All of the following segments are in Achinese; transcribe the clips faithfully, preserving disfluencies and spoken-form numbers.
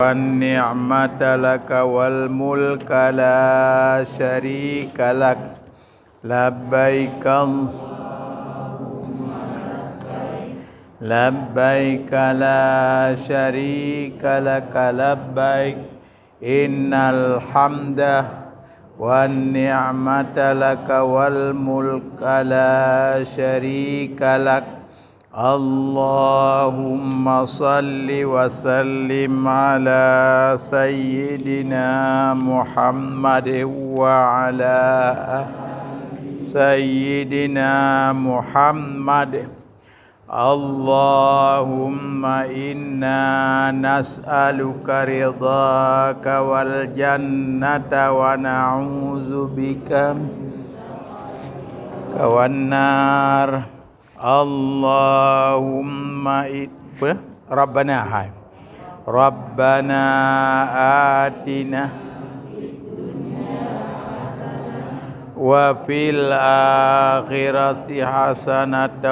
والنعمة لك والملك لا شريك لك. لبيك ال- لبيك لا شريك لك لبيك. إن الحمد والنعمة لك والملك لا شريك لك. اللهم صل وسلم على سيدنا محمد وعلى آل سيدنا محمد. اللهم إنا نسألك رضاك والجنة ونعوذ بك من سخطك والنار. اللهم إ-، Rabbana, hai. ربنا آتنا وفي الآخرة حسنة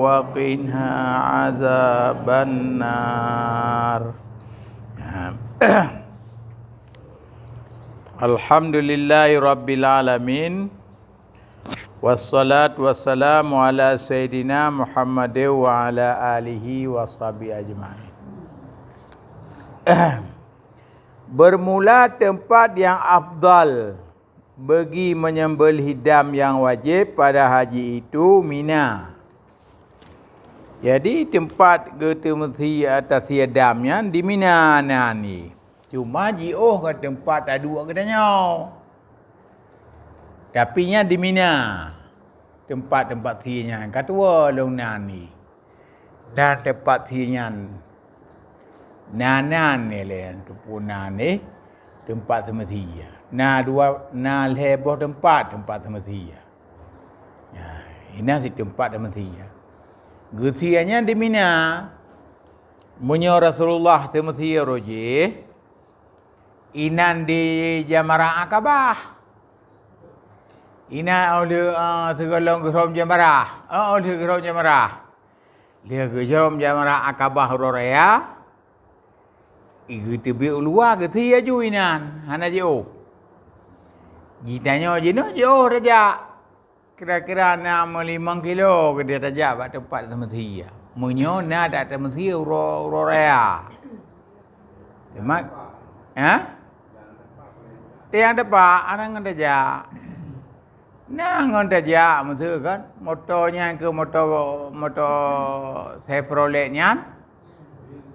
وقنا عذاب النار. الحمد لله رب العالمين. Wassalatu wassalamu ala sayyidina Muhammadin wa ala alihi wa sahbihi ajma'in. Bermula tempat yang afdal bagi menyembelih dam yang wajib pada haji itu Mina. Jadi, tempat geuteumeusie, tasyiah dam nyan di Mina nan jih. Cuma jiôh ngon tempat taduek geutanyoe. Tapi nyan di Mina, tempat-tempat sie nyan ka tuwoe lôn nan jih. Dan tempat sie nyan na nan ilée, teupeu nan, eh, tempat seumeusie. Na dua, na lhée boh tempat, tempat seumeusie. Ya, inan cit tempat seumeusie. Geusie nyan di Mina. Meunyoe Rasulullah seumeusie roh jih, inan di Jamarah Akabah. Inan óh lheueh, eh, sigohlom geuhrom jamarah. Eh, óh lheueh geuhrom jamarah. Lheueh geujom jamarah Akabah uroe raya, i geuteubiet u luwa geusie laju inan, hana jiôh. Jitanyoe jinoe jiôh tajak. Kira-kira na meulimong kilo keudeh tajak bak teumpat seumeusie. Meunyoe na that seumeusie uroe, uroe raya. Teuma, ha? Tiang tepak, hana ngon tajak. Na ngon tajak, meuseu kan, moto nyan keu moto, moto Chevrolet nyan.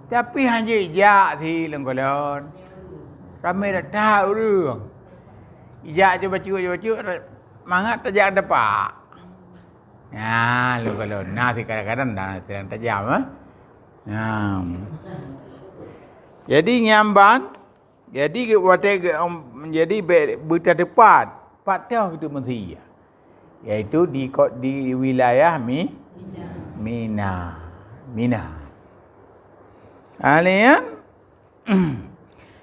Tapi hana jijak si lôn kalon. Ramé that ureuëng. Ijak jeuet bacut, jeuet bacut, mangat tajak tepak. Nyan lôn kalon. Na si kadang-kadang na sidang tajam, eh. Nah. Jadi nyan ban, Jadi, watée ge-, em, jadi beu-, beutateupat, pat teuh geuteumeusie, yaitu di ko-, di wilayah Mi-, Mina. Mina. Alaian,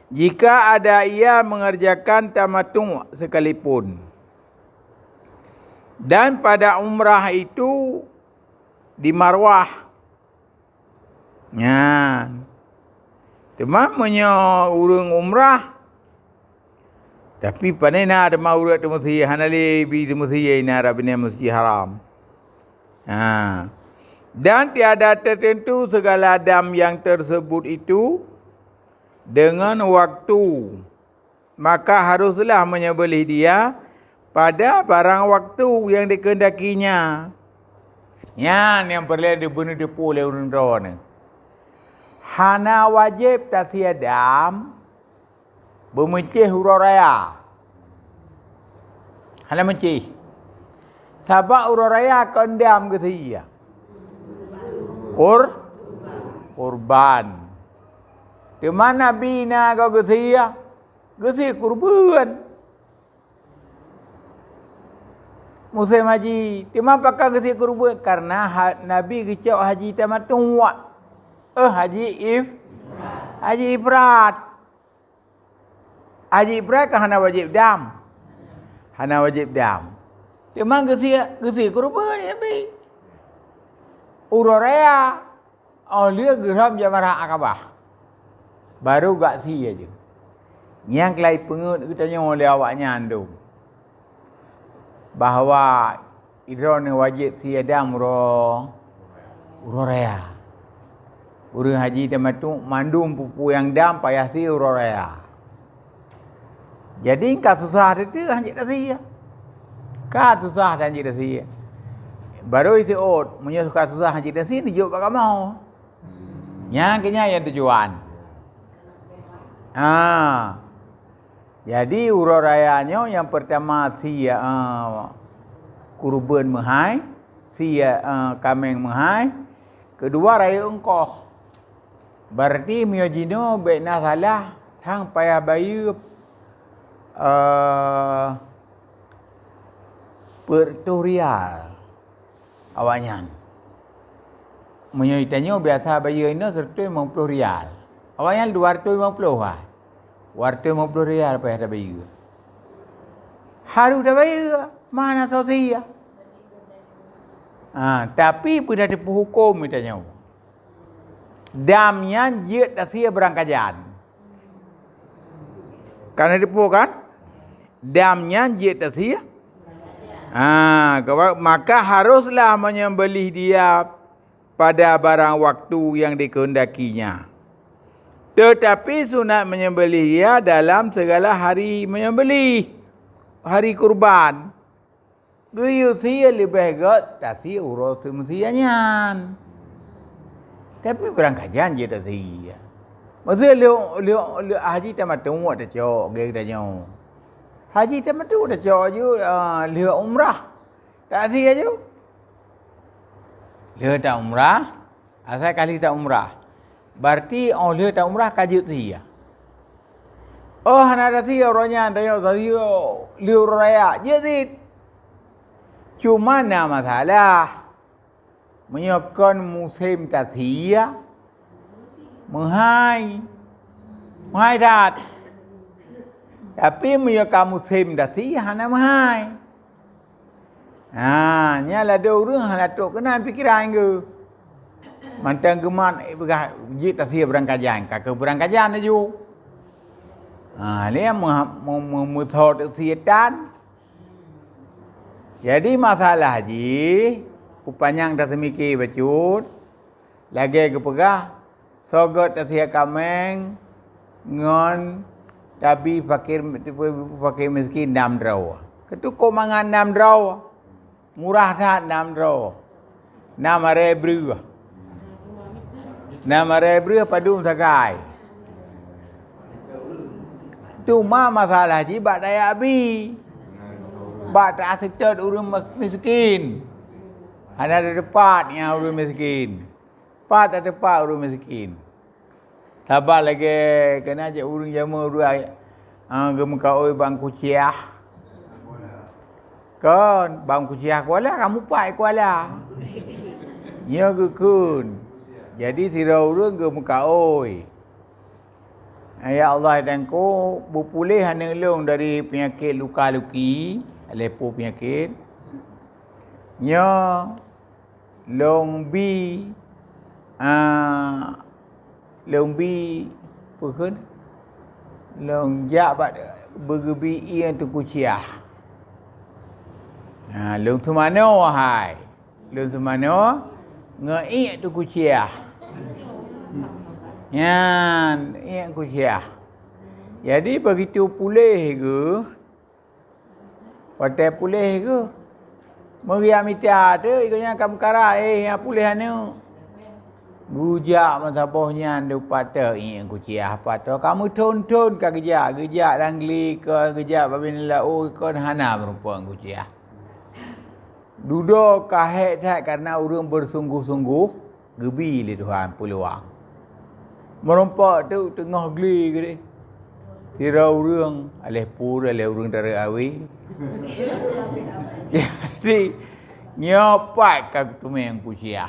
jika ada ia mengerjakan tamattu' sekalipun, dan pada umrah itu di Marwah, Nyan. Teuma meunyoe ureuëng umrah, tapi pane na teuma ureuëng teumeusie, hana lé bi teumeusie inan rab binéh Masjid Haram. Ha. Dan tiada tertentu segala dam yang tersebut itu dengan waktu. Maka haruslah menyembelih dia pada barang waktu yang dikehendakinya. Nyan nyang peureulée beuneuteupeu lé ureuëng droeneuh. Hana wajéb tasie dam beumeucéh uroe raya. Hana meucéh. Sabab uroe raya kon dam geusie. Kur-, kurban. Teuma Nabi na goe geusie. Geusie keureubeuen. Musém haji, teuma pakon geusie keureubeuen? Karena ha-, Nabi geucok haji tamattu'. Eh, haji if-, haji ifrad. Haji ifrad kan hana wajéb dam. Hana wajéb dam. Teuma geusie, geusie keureubeuen Nabi. Uroe raya. Óh lheueh geuhrom jamarah Akabah. Barô gak sie jeuet. Nyang keuhai peungeuet geutanyoe lé awaknyan dum, bahwa droeneuh wajéb sie dam uroe, uroe raya. Ureuëng haji tamatueng mandum peue-peue nyang dam payah sie uroe raya. Jadi ka susah teuteuh hanjeuet tasie. Ka susah hanjeuet tasie. Barô iseuôt, meunyoe ka susah hanjeuet tasie, neujok bak kamoe. Nyang keuh nyan nyang tujuan. Ah. Jadi uroe raya nyoe nyang peurtama sie, eh, kureubeuen meuhai, sie, eh, kaméng meuhai, keudua rayeuk eungkoh. Berarti meunyoe jinoe bék na salah sang payah bayeue, eh, peuet reutôh rial. Awaknyan. Meunyoe tanyoe biasa bayeue inoe seureutôh limong ploh rial. Awaknyan dua reutôh limong ploh ah. Dua reutôh limong ploh rial payah tabayeue. Harôh tabayeue, mana soe sie. Ha, tapi peue na teupeuhuköm tanyoe. Dam nyan jeuet tasie beurangkajan. Ka na teupeu kan? Dam nyan jeuet tasie. Ha, maka haruslah menyembelih dia pada barang waktu yang dikehendakinya. Tetapi sunat menyembelih dia dalam segala hari menyembelih, hari kurban. Geuyue sie leubeh gét tasie uroe seumeusie nyan. Tapi beurangkajan jeuet tasie. Maksud lheueh, lheueh, lheueh haji tamatueng tacok, geutanyoe. Haji tamatueng tacok aju, ah, lheueh umrah. Tasie aju. Lheueh ta umrah, asai ka lheueh ta umrah. Berarti óh lheueh ta umrah ka jeuet sie. Óh hana tasie uroe nyan, tanyoe tasie lheueh uroe raya, jeuet cit. Cuma na masalah, meunyoe kon musém tasie, meuhai. Meuhai that. Tapi meunyoe ka musém tasie, hana meuhai. Ha, nyan ladôm ureuëng hana trok keunan pikeran geuh. Mantong geumat, eh, peugah jeuet tasie beurangkajan, ka keuh beurangkajan laju. Ha, lé meuha-, meu-, meu-, meuthot tasie tan. Jadi masalah jih, peupanyang taseumike bacut, lagée geupeugah, soe gét tasie kaméng ngon tabi fakir, fakir miskin dam droe. Keutukok mangat dam droe, murah that dam droe. Nam arée breueh. Nam arée breueh padum sagai. Cuma masalah jih bak daya abi. Bak taseutôt ureuëng miskin. Hana teupat nyan ureuëng miskin. Pat teupat ureuëng miskin. Saban lagée keunan cit ureuëng jameun ureuëng, ah, geumeukaôi bak Kuchiyah. Kon, bak Kuchiyah Kuala, kamu pat Kuala. Nyoe geukheun. Jadi sidroe ureuëng geumeukaôi. Ya Allah, Tuhanku, beupuléh aneuk lôn dari peunyakét luka-luki, lhée peue peunyakét. Nyoe lôn bi, a, lôn bi, peue kheun? Lôn jak bak beugeubi ié Teungku Chiah. Ha, lôn seumanoe hai. Lôn seumanoe ngon ié Teungku Chiah. Nyan, ié Teungku Chiah. Jadi, begitu puléh geuh, watée puléh geuh, meuriak mita teuh, gobnyan ka meukarat, eh, nyang puléh aneuk. Geujak meusaboh nyan dupat teuh ié Teungku Chiah, pat teuh ka meuthon-thon ka geujak, geujak Dangli kon, geujak Babin Laôt kon, hana meurumpok Teungku Chiah. Dudoe ka hék that kareuna ureuëng beusunggoh-sunggoh geubi lé Tuhan peuluang. Meurumpok teuk teungoh glé geude. Sidroe ureuëng, aléh pur, aléh ureuëng tarek awe. Jadi, nyoe pat ka geuteumé Teungku Chiah.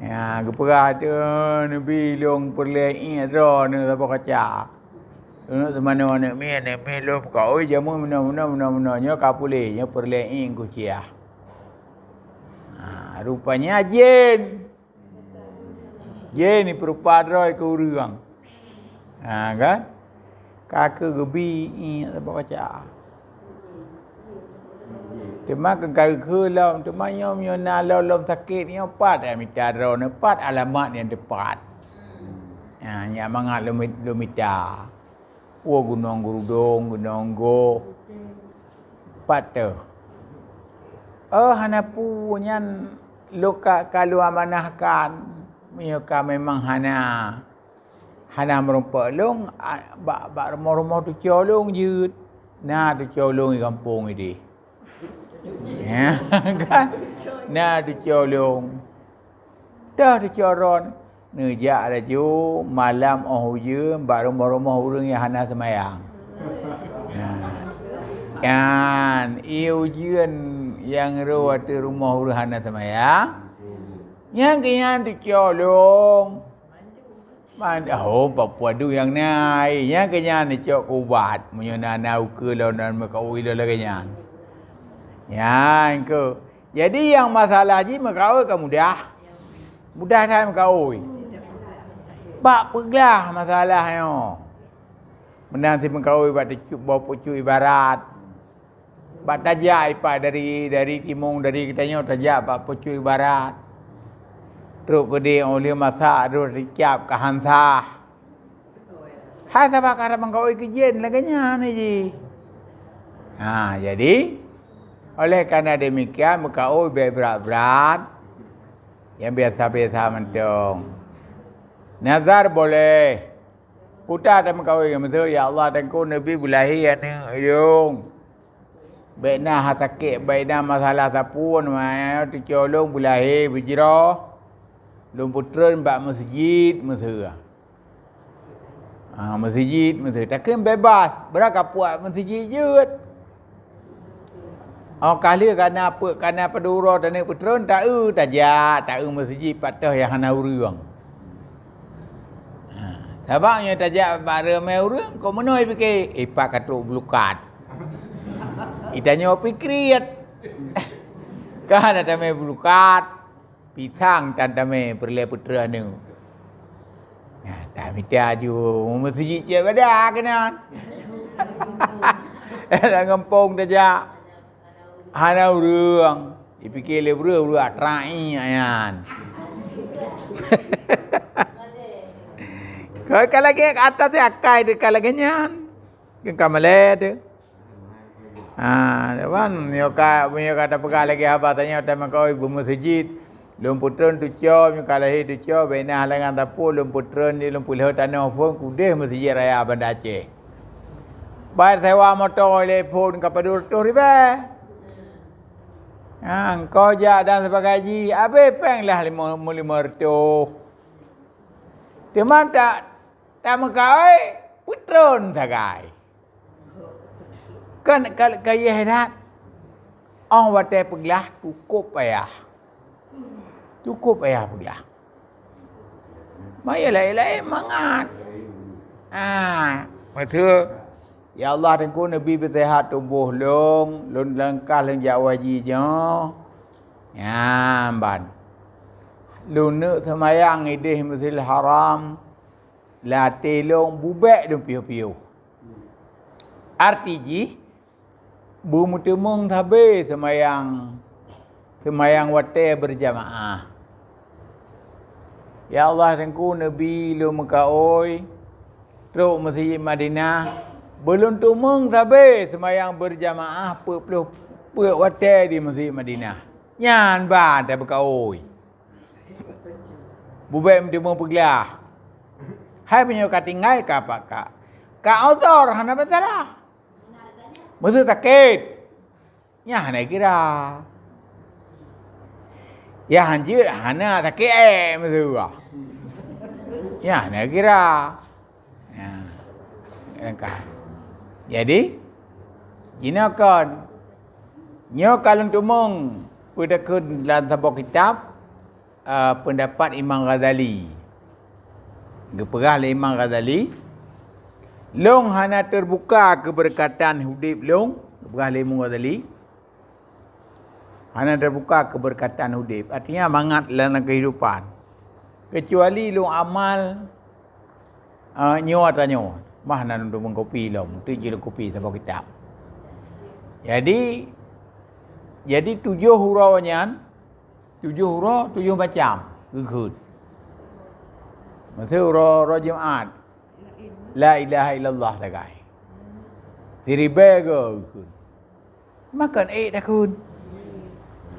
Ya, geupeugah teuh neubi lôn peureulée ié droeneuh saboh kaca. Aneuk seumanoe aneuk miet, aneuk miet lôn peukaôi jameun meunoe, meunoe, meunoe, meunoe. Nyoe ka puléh, nyoe peureulée ié Teungku Chiah. Ha, rupanya jén. Jén jipeurupa droe keu ureuëng. Ha kan? Ka keu geubi, i, saboh kaca. Teuma keu ka keu lom, teuma nyoe, nyoe na lom, lom sakét nyoe pat, eh, mita droeneuh, pat alamat nyang teupat. Ha, nyak mangat lom, lom mita. Peue gunong Geurudong, gunong Goh. Pat teuh. Oh, hana peue nyan lôn ka, ka lôn amanahkan. Meunyoe ka memang hana, hana meurumpok lôn, a, bak, bak rumoh-rumoh teucue lôn jeuet. Na teucue lôn di gampông ideh. Ya, kan? Na teucue lôn. Dah teucue droen, neujak laju malam óh ujeuen bak rumoh-rumoh ureuëng nyang hana seumayang. Nah. Nyan, ié ujeuen nyang rô ateueh rumoh ureuëng hana seumayang, nyang keu nyan teucue lôn. Man, oh, papua dueng nyang na, ai, nyang keu nyan neucok keu ubat. Meunyoe na, na ukeue lom, na meukaôi lom lagée nyan. Nyan keuh. Jadi, nyang masalah jih meukaôi ka mudah. Mudah that meukaôi. Bak peuglah masalah nyoe. Meunan si meukaôi bak teucut boh pucuk ibarat. Bak tajak ipat dari, dari timong, dari geutanyoe tajak bak pucuk ibarat. Trok keudeh óh lheueh masak, droe teucab ka han sah. Hai saban ka meukaôi keu jén lagée nyan jih. Ha, jadi, oleh karena demikian, meukaôi bék brat-brat, nyang biasa-biasa mantong. Nazar boleh. Puta tameukaôi ngon miseue, "Ya Allah, Teungku, neubi beulahé aneuëk lôn. Bék na ha sakét, bék na masalah sapeue, ma teucue lôn beulahé beujroh, lôn peutreun bak meuseujid," miseue. Ah, meuseujid, miseue. Takheun bebas, bra ka puak meuseujid jeuet. Oh, ka lheueh kana peuet, kana padum uroe taneuk peutreun, taeu tajak, taeu meuseujid pat teuh nyang hana ureuëng. Ha, sabab nyoe tajak bak ramé ureuëng, kok meunoe pike, eh, pat ka trok beulukat. Itanyoe pikriet. Ka na tamé beulukat. Pisang tan tamé peureulée peutreun aneuëk. Nah, tamita aju meuseujid cit bada keunan. Lam gampông tajak. Hana ureuëng. Jipike lé ureuëng, ureuëng atrai nyan. Ka, ka lagée atas akai teuh ka lagée nyan. Keu ka malée teuh. Ha, wan, meunyoe ka, meunyoe ka tapeugah lagée haba tanyoe tameukaôi beumeuseujid, lôn peutreun tucok, meunyoe ka lahé tucok, bék na halangan sapeue, lôn peutreun di lôn peulheueh tanoh phon, keudeh Meuseujid Raya Banda Aceh. Bai sewa moto lé phon ka padum reutôh ribée. Ha, engkau jak dan sibagai jih, abéh péng lah limong, limong reutôh. Teuma ta, tameukaôi, peutreun sagai. Kan ka, ka yeh that. Óh watée peuglah cukôp payah. Cukôp payah peuglah. Maya laén-laén mangat. Ah, beutôi. Ya Allah, Teungku, neubi beuseuhat tuboh lôn, lôn langkah lôn jak haji nyoe. Nyan ban. Lôn neuk seumayang ideh Masjidil Haram. Lam até lôn bubek lôn piôh-piôh. Arti jih, beumeuteumeung sabe seumayang, seumayang watée beurjamaah. Ya Allah, Teungku, neubi lôn meukaôi trok Meuseujid Madinah, beulôn teumeung sabe seumayang beurjamaah peuet ploh peuet watée di Meuseujid Madinah. Nyan ban tameukaôi. Bubek meuteumeung peuglah. Hai meunyoe ka tinggai ka apa ka? Ka uzur hana masalah. Meuseu sakét. Nyan hana kira. Ya hanjeuet hana sakét, eh, meuseu. Nyan hana kira. Nah, langkah. Jadi, jinoe kon, nyoe ka lôn teumeung peue takheun lam saboh kitab, eh, peundapat Imam Ghazali. Geupeugah lé Imam Ghazali, "Lôn hana teubuka keubeureukatan udeb lôn," geupeugah lé Imam Ghazali. Hana teubuka keubeureukatan udeb, artinya mangat lam keuhidupan. Keucuali lôn amal Ah, nyoe ata nyoe. Mah na lôn teumeukopi lom, teuk jih lôn kopi saboh kitab. Jadi, jadi tujoh uroe nyan, tujoh uroe, tujoh macam geukheun. Masa uroe, uroe Jumat, la ilaha illallah sagai. Siribèe geukheun. Makon ék takheun.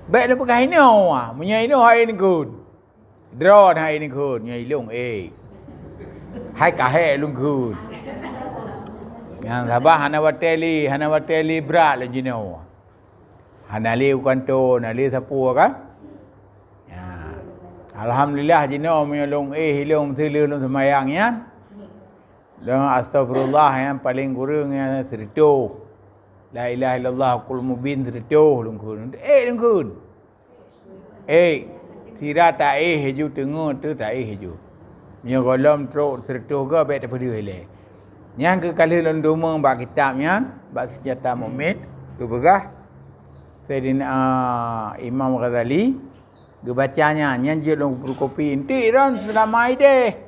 Bèk lôn peugah inoe, meunyoe inoe hai neukheun. Droeneuh hai neukheun, nyoe ilôn ék. Hai ka hék lôn kheun. Nyang saban hana watèe lé, hana watèe lé brat lôn jinoe. Hana lé u kantô, hana lé sapeue kan? Ya. Alhamdulillah jinoe meunyoe lôn éh ilôn meuseu lheueh lôn seumayang nyan. Lôn astagfirullah nyang paleng kureueng nyan sireutoh. La ilaha illallah kul mubin sireutoh lôn kheun. Ék lôn kheun. Ék, sira taéh laju, teungoh teuh taéh laju. Meunyoe gohlom trok sireutoh goe bèk tapeudeuh ilèe. Nyang keuh ka lheueh lôn deungoe bak kitab nyan, bak Senjata Mukmin, geupeugah Saidina Imam Ghazali, geubaca nyan, nyan jeuet lôn peukopi. Enteuk droen seulama idéh.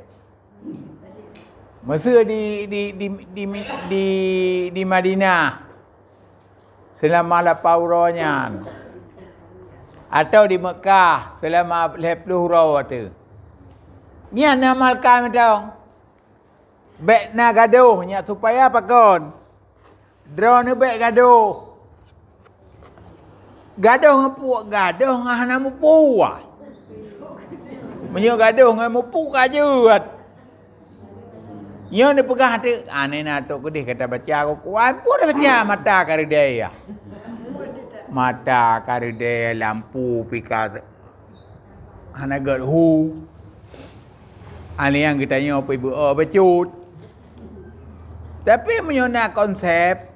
Meuseu di, di, di, di, di, di Madinah seulama lapan uroe nyan, atau di Meukah seulama lhèe ploh uroe teuh. Nyan amal ka mantong. Bèk na gadôh nyan supaya pakon? Droeneuh bèk gadôh. Gadôh ngon pu-, gadôh ngon hana mupu. Meunyoe gadôh ngon mupu ka jeuet. Nyoe neupeugah teuk, aneuëk na trok keudeh ka tabaca Al-Quran, peue tabaca mata ka reudèe. Mata ka reudèe, lampu pih ka hana gèt hu. Alèh nyan geutanyoe peubeuo bacut. Tapi meunyoe na konsep,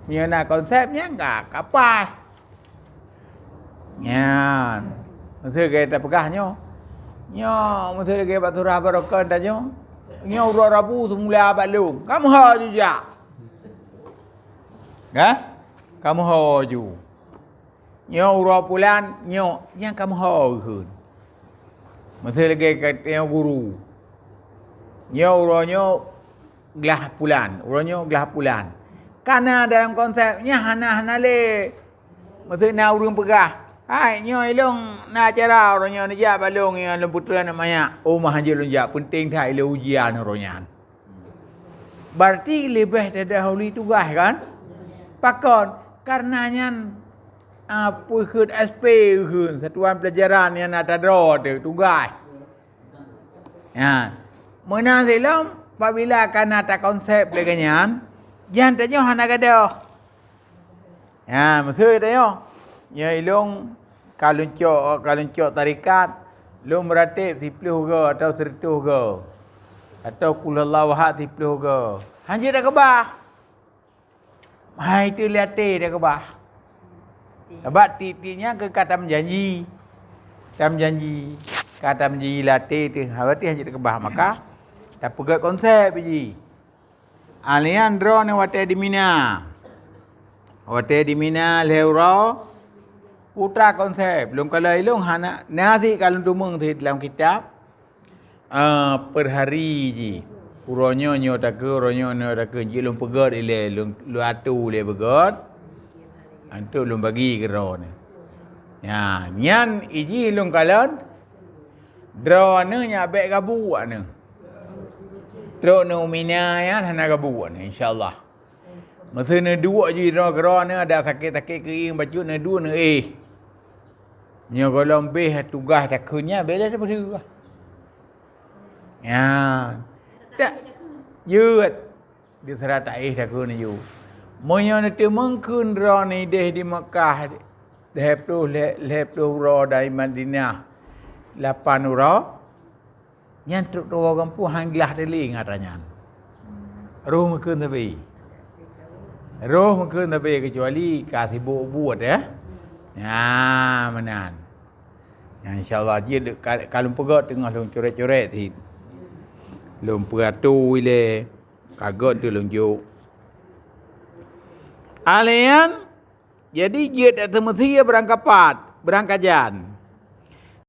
meunyoe na konsep nyan ka, ka paih. Nyan. Meuseu lagèe tapeugah nyoe. Nyoe meuseu lagèe bak surah barokon tanyoe. Nyoe uroe Rabu seumula bak lôn. Kamoe ho ju jak. Kan? Kamoe ho ju. Nyoe uroe pulan, nyoe nyang kamoe ho kheun. Meuseu lagèe ka tanyoe guru. Nyoe uroe nyoe glah pulan, uroe nyoe glah pulan. Ka na dalam konsep nyan hana, hana lé. Meuseu na ureuëng peugah, "Hai, nyoe ilôn na acara uroe nyoe neujak bak lôn ngon lôn putroe aneuk manyak." Oh, mah hanjeuet lôn jak, peunteng that ilôn ujian uroe nyan. Berarti leubeh tadahului tugaih kan? Pakon? Karena nyan, ah, peue kheun S P kheun, satuan pelajaran nyang na tadroe teuh tugaih. Ya. Meunan silom, apabila ka na takonsep lagèe nyan, jan tanyoe hana gadôh. Ya, meuseu tanyoe, nyoe ilôn ka lôn cok, ka lôn cok tarekat, lôn meuratéb siploh goe atau sireutoh goe, atau Qul Huwallahu Ahad siploh goe. Hanjeuet takeubah. Hai teuh lé até takeubah. Sabab tieb-tieb nyan keu ka tameujanji. Tameujanji. Ka tameujanji lé até teuh, berarti hanjeuet takeubah. Maka, tapeugèt konsep jih. Alèh nyan droeneuh watèe di Mina. Watèe di Mina lhèe uroe, putra konsep. Lôn kalon ilôn hana, na sit ka lôn teumeung sit lam kitab. Ah, per hari jih. Uroe nyoe nyoe takheun, uroe nyoe nyoe takheun. Jeuet lôn peugèt ilèe, lôn, lôn atoe ilèe peugèt. Enteuk lôn bagi keu droeneuh. Nyan, nyan jih lôn kalon. Droeneuh nyan bèk gabuek neuh. Trok neuh u Mina nyan hana gabuek neuh, insya Allah. Meuseu neuduek jih droe keudroe neuh ada sakét-sakét keuieng bacut neuduek neuh éh. Nyoe gohlom bèh tugaih takheun nyan bèk lé tapeudeuh. Nyan. Tak jeuet. Di sira taéh takheun aju. Meunyoe neuteumeung kheun droeneuh idéh di Meukah lhèe ploh, lhèe, lhèe ploh uroe dari Madinah lapan uroe, nyan trok tuwoe gampông han glah teuh lé ngon atra nyan. Roh meukheun sabe. Roh meukheun sabe keucuali ka sibok buet, ya. Nyan meunan. Nyan insya Allah jeuet ka, ka lôn peugèt teungoh lôn coret-coret sit. Lôn peuatoe ilèe. Ka gèt teuh lôn jok. Alèh nyan, jadi jeuet tateumeusie beurangkapat, beurangkajan.